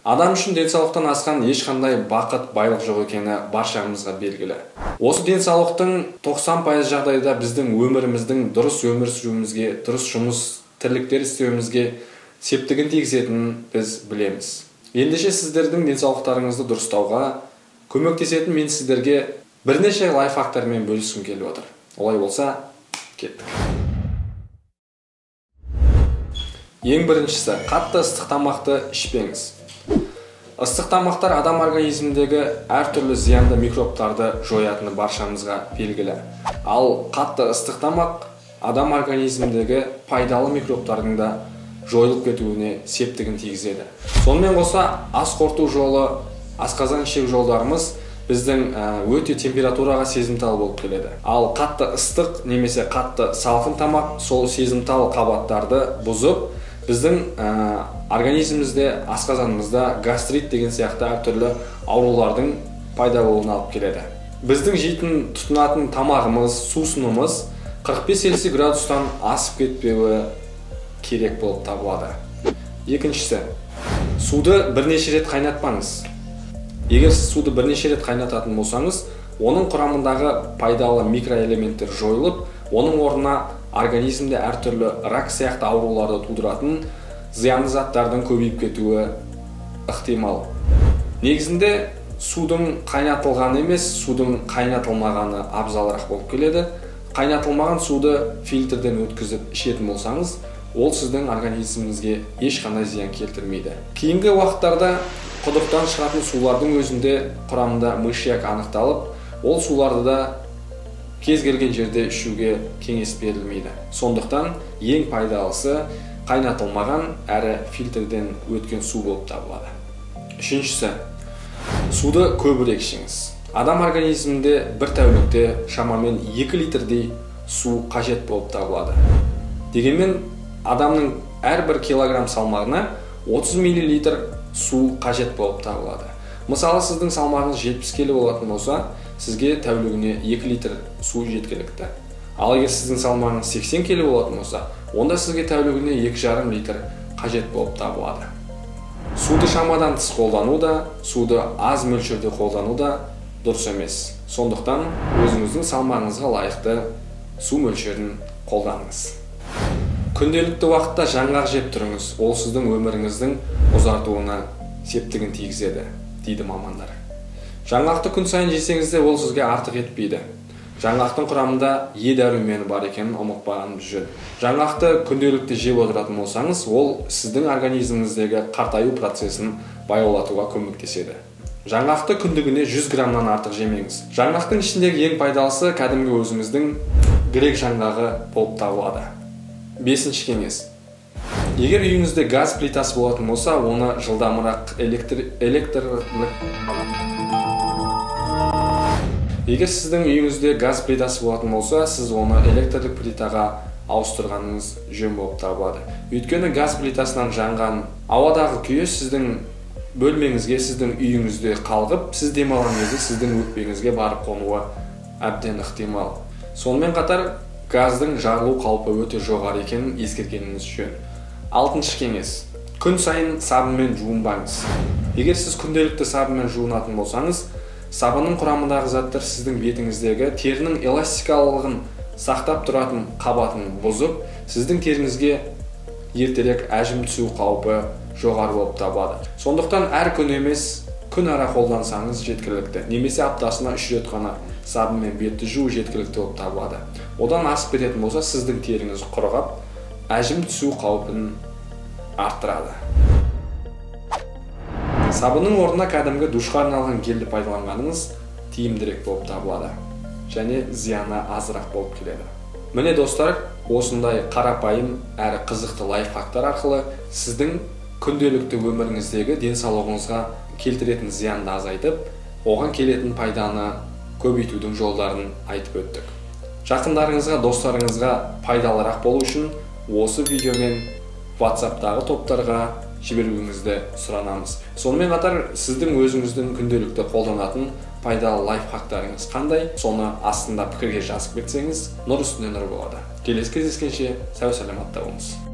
Адам үшін денсаулықтан асқан ешқандай бақыт, байлық жоқ екені баршамызға белгілі. Осы денсаулықтың 90% жағдайда біздің өміріміздің дұрыс өмір сүруімізге, дұрыс жұмыс, тірліктер істеуімізге септігін тигізетінін біз білеміз. Ендеше сіздердің денсаулықтарыңызды дұрыстауға көмектесетін мен сіздерге бірнеше лайфхактармен бөліскім келіп отыр. Олай болса, кеттік. Ең біріншісі, қатты ыстық тамақты ішпеңіз. Ыстық тамақтар адам организміндегі әртүрлі зиянды микробтарды жоятыны баршамызға белгілі. Ал қатты ыстық тамақ адам организміндегі пайдалы микробтардың да жойылып кетуіне септігін тигізеді. Сонымен қоса ас қорыту жолы, асқазан ішек жолдарымыз біздің өте температураға сезімтал болып келеді. Ал қатты ыстық немесе қатты салқын тамақ сол сезімтал қабаттарды бұзып, біздің организмімізде, асқазанымызда гастрит деген сияқты әртүрлі аурулардың пайда болуына алып келеді. Біздің жейтін, тұтынатын тамағымыз, сусынымыз 45 Цельсий градустан асып кетпеуі керек болып табылады. Екіншісі, суды бірнеше рет қайнатпаңыз. Егер сіз суды бірнеше рет қайнататын болсаңыз, оның құрамындағы пайдалы микроэлементтер жойылып, оның орнына организмде әртүрлі рак сияқты ауруларды тудыратын зиянды заттардың көбейіп кетуі ықтимал. Негізінде судың қайнатылғаны емес, судың қайнатылмағаны абзалырақ болып келеді. Қайнатылмаған суды фильтрден өткізіп ішетін болсаңыз, ол сіздің организміңізге ешқандай зиян келтірмейді. Кейінгі уақыттарда құдықтан шығатын сулардың өзінде құрамында мышьяк анықталып, ол суларды да кез келген жерде ішуге кеңес берілмейді. Сондықтан ең пайдалысы қайнатылмаған әрі фильтрден өткен су болып табылады. Үшіншісі, суды көбірек ішіңіз. Адам организмінде бір тәулікте шамамен 2 литрдей су қажет болып табылады. Дегенмен адамның әрбір килограмм салмағына 30 миллилитр су қажет болып табылады. Мысалы, сіздің салмағыңыз 70 келі болатын болса, сізге тәулігіне 2 литр су жеткілікті. Ал егер сіздің салмағыңыз 80 келі болатын болса, онда сізге тәулігіне 2,5 литр қажет болып табылады. Суды шамадан тыс қолдану да, суды аз мөлшерде қолдану да дұрыс емес. Сондықтан өзіңіздің салмағыңызға лайықты су мөлшерін қолданыңыз. Күнделікті уақытта жаңғақ жеп тұрыңыз, ол сіздің өміріңіздің ұзартуына септігін тигізеді, дейді мамандар. Жаңғақты күн сайын жесеңіз де ол сізге артық етпейді. Жаңғақтың құрамында Е дәрумені бар екенін ұмытпағанымыз жөн. Жаңғақты күнделікті жеп отыратын болсаңыз, ол сіздің организміңіздегі қартаю процесін баяулатуға көмектеседі. Жаңғақты күндігіне 100 граммнан артық жемеңіз. Жаңғақтың ішіндегі ең пайдалысы кәдімгі өзіміздің грек жаңғағы болып табылады. Бесінші кеңес. Егер үйіңізде газ плитасы болатын болса, оны жылдамырақ Егер сіздің үйіңізде газ плитасы болатын болса, сіз оны электрлік плитаға ауыстырғаныңыз жөн болып табылады. Өйткені газ плитасынан жанған ауадағы күйе сіздің бөлмеңізге, сіздің үйіңізде қалғып, сіз демалған кезде сіздің өкпеңізге барып қонуы әбден ықтимал. Сонымен қатар газдың жарылу қаупі өте жоғары екенін ескергеніңіз жөн. Алтыншы кеңес. Күн сайын сабынмен жуынбаңыз. Егер сіз күнделікті сабынмен жуынатын болсаңыз, сабынның құрамындағы заттар сіздің бетіңіздегі терінің эластикалылығын сақтап тұратын қабатын бұзып, сіздің теріңізге ертерек әжім түсу қаупі жоғары болып табылады. Сондықтан әр күн емес, күн ара қолдансаңыз жеткілікті. Немесе аптасына 3 рет қана сабынмен бетті жуу жеткілікті болып табылады. Одан асып кететін болса, сіздің теріңіз құрғап, әжім түсу қаупін арттырады. Сабынның орнына кәдімгі душқа арналған гельді пайдаланғаныңыз тиімдірек болып табылады және зияны азырақ болып келеді. Міне достар, осындай қарапайым әрі қызықты лайфхактар арқылы сіздің күнделікті өміріңіздегі денсаулығыңызға келтіретін зиянды азайтып, оған келетін пайданы көбейтудің жолдарын айтып өттік. Жақындарыңызға, достарыңызға пайдалырақ болу үшін осы видеомен WhatsApp-тағы топтарға жіберуіңізді сұранамыз. Сонымен қатар сіздің өзіңіздің күнделікті қолданатын пайдалы лайфхактарыңыз қандай, соны астында пікірге жазып кетсеңіз, нұр үстіне нұр болады. Келесі кездескенше сау саламатта болыңыз.